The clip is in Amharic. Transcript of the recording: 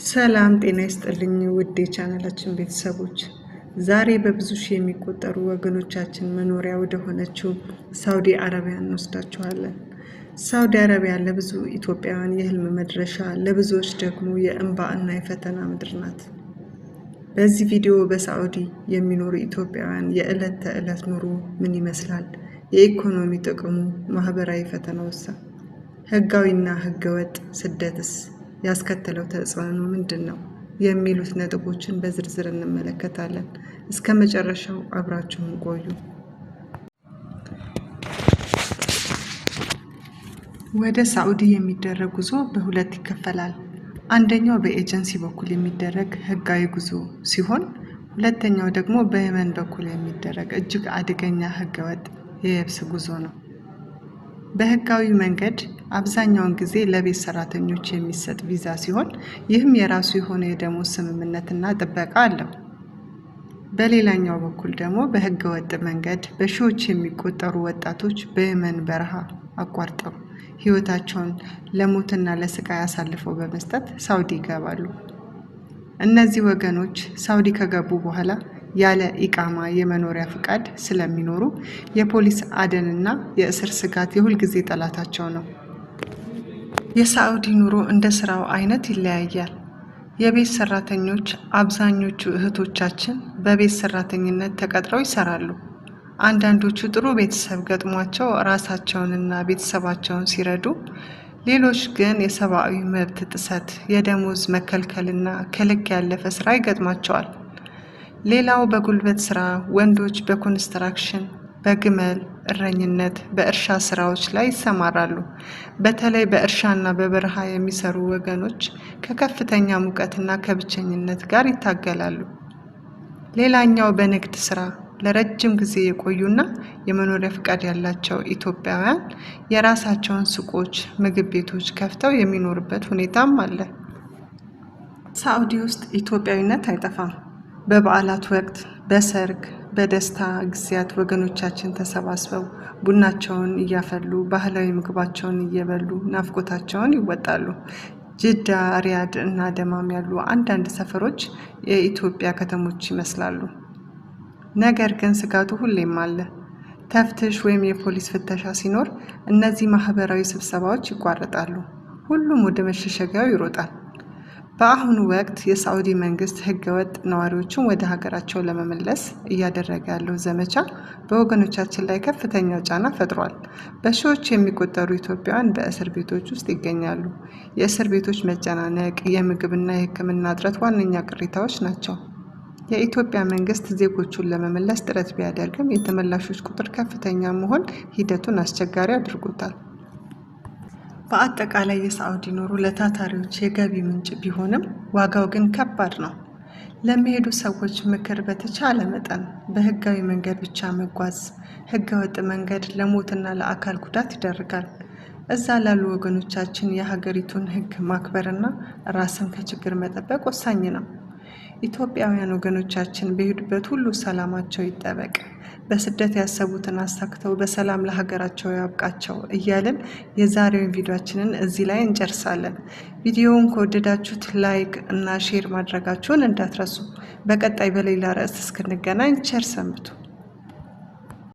ሰላም ጤና ይስጥልኝ ውድ የቻናላችን ቤተሰቦች፣ ዛሬ በብዙ ሺህ የሚቆጠሩ ወገኖቻችን መኖሪያ ወደ ሆነችው ሳውዲ አረቢያ እንወስዳችኋለን። ሳውዲ አረቢያ ለብዙ ኢትዮጵያውያን የህልም መድረሻ፣ ለብዙዎች ደግሞ የእንባ እና የፈተና ምድር ናት። በዚህ ቪዲዮ በሳዑዲ የሚኖሩ ኢትዮጵያውያን የዕለት ተዕለት ኑሮ ምን ይመስላል? የኢኮኖሚ ጥቅሙ፣ ማህበራዊ ፈተናውሳ፣ ህጋዊና ህገወጥ ስደትስ ያስከተለው ተጽዕኖ ምንድን ነው? የሚሉት ነጥቦችን በዝርዝር እንመለከታለን። እስከ መጨረሻው አብራችሁን ቆዩ። ወደ ሳዑዲ የሚደረግ ጉዞ በሁለት ይከፈላል። አንደኛው በኤጀንሲ በኩል የሚደረግ ህጋዊ ጉዞ ሲሆን፣ ሁለተኛው ደግሞ በየመን በኩል የሚደረግ እጅግ አደገኛ ህገወጥ የየብስ ጉዞ ነው። በህጋዊ መንገድ አብዛኛውን ጊዜ ለቤት ሰራተኞች የሚሰጥ ቪዛ ሲሆን፣ ይህም የራሱ የሆነ የደሞዝ ስምምነትና ጥበቃ አለው። በሌላኛው በኩል ደግሞ በህገወጥ መንገድ በሺዎች የሚቆጠሩ ወጣቶች በየመን በረሃ አቋርጠው ህይወታቸውን ለሞትና ለስቃይ አሳልፈው በመስጠት ሳውዲ ይገባሉ። እነዚህ ወገኖች ሳውዲ ከገቡ በኋላ ያለ ኢቃማ የመኖሪያ ፍቃድ ስለሚኖሩ የፖሊስ አደንና የእስር ስጋት የሁልጊዜ ጠላታቸው ነው። የሳዑዲ ኑሮ እንደ ስራው አይነት ይለያያል። የቤት ሰራተኞች አብዛኞቹ እህቶቻችን በቤት ሰራተኝነት ተቀጥረው ይሰራሉ። አንዳንዶቹ ጥሩ ቤተሰብ ገጥሟቸው ራሳቸውንና ቤተሰባቸውን ሲረዱ፣ ሌሎች ግን የሰብአዊ መብት ጥሰት፣ የደሞዝ መከልከልና ከልክ ያለፈ ስራ ይገጥማቸዋል። ሌላው በጉልበት ስራ ወንዶች በኮንስትራክሽን፣ በግመል እረኝነት፣ በእርሻ ስራዎች ላይ ይሰማራሉ። በተለይ በእርሻና በበረሃ የሚሰሩ ወገኖች ከከፍተኛ ሙቀትና ከብቸኝነት ጋር ይታገላሉ። ሌላኛው በንግድ ስራ ለረጅም ጊዜ የቆዩና የመኖሪያ ፍቃድ ያላቸው ኢትዮጵያውያን የራሳቸውን ሱቆች፣ ምግብ ቤቶች ከፍተው የሚኖሩበት ሁኔታም አለ። ሳዑዲ ውስጥ ኢትዮጵያዊነት አይጠፋም። በበዓላት ወቅት፣ በሰርግ፣ በደስታ ጊዜያት ወገኖቻችን ተሰባስበው ቡናቸውን እያፈሉ፣ ባህላዊ ምግባቸውን እየበሉ ናፍቆታቸውን ይወጣሉ። ጅዳ፣ ሪያድ እና ደማም ያሉ አንዳንድ ሰፈሮች የኢትዮጵያ ከተሞች ይመስላሉ። ነገር ግን ስጋቱ ሁሌም አለ። ተፍትሽ ወይም የፖሊስ ፍተሻ ሲኖር እነዚህ ማህበራዊ ስብሰባዎች ይቋረጣሉ። ሁሉም ወደ መሸሸጊያው ይሮጣል። በአሁኑ ወቅት የሳዑዲ መንግስት ህገወጥ ነዋሪዎችን ወደ ሀገራቸው ለመመለስ እያደረገ ያለው ዘመቻ በወገኖቻችን ላይ ከፍተኛ ጫና ፈጥሯል። በሺዎች የሚቆጠሩ ኢትዮጵያውያን በእስር ቤቶች ውስጥ ይገኛሉ። የእስር ቤቶች መጨናነቅ፣ የምግብና የሕክምና እጥረት ዋነኛ ቅሬታዎች ናቸው። የኢትዮጵያ መንግስት ዜጎቹን ለመመለስ ጥረት ቢያደርግም የተመላሾች ቁጥር ከፍተኛ መሆን ሂደቱን አስቸጋሪ አድርጎታል። በአጠቃላይ የሳዑዲ ኑሮ ለታታሪዎች የገቢ ምንጭ ቢሆንም ዋጋው ግን ከባድ ነው። ለሚሄዱ ሰዎች ምክር በተቻለ መጠን በህጋዊ መንገድ ብቻ መጓዝ። ህገወጥ መንገድ ለሞትና ለአካል ጉዳት ይዳርጋል። እዛ ላሉ ወገኖቻችን የሀገሪቱን ህግ ማክበርና ራስን ከችግር መጠበቅ ወሳኝ ነው። ኢትዮጵያውያን ወገኖቻችን በሄዱበት ሁሉ ሰላማቸው ይጠበቅ፣ በስደት ያሰቡትን አሳክተው በሰላም ለሀገራቸው ያብቃቸው እያልን የዛሬውን ቪዲዮአችንን እዚህ ላይ እንጨርሳለን። ቪዲዮውን ከወደዳችሁት like እና share ማድረጋችሁን እንዳትረሱ። በቀጣይ በሌላ ርዕስ እስክንገናኝ ቸር ሰንብቱ።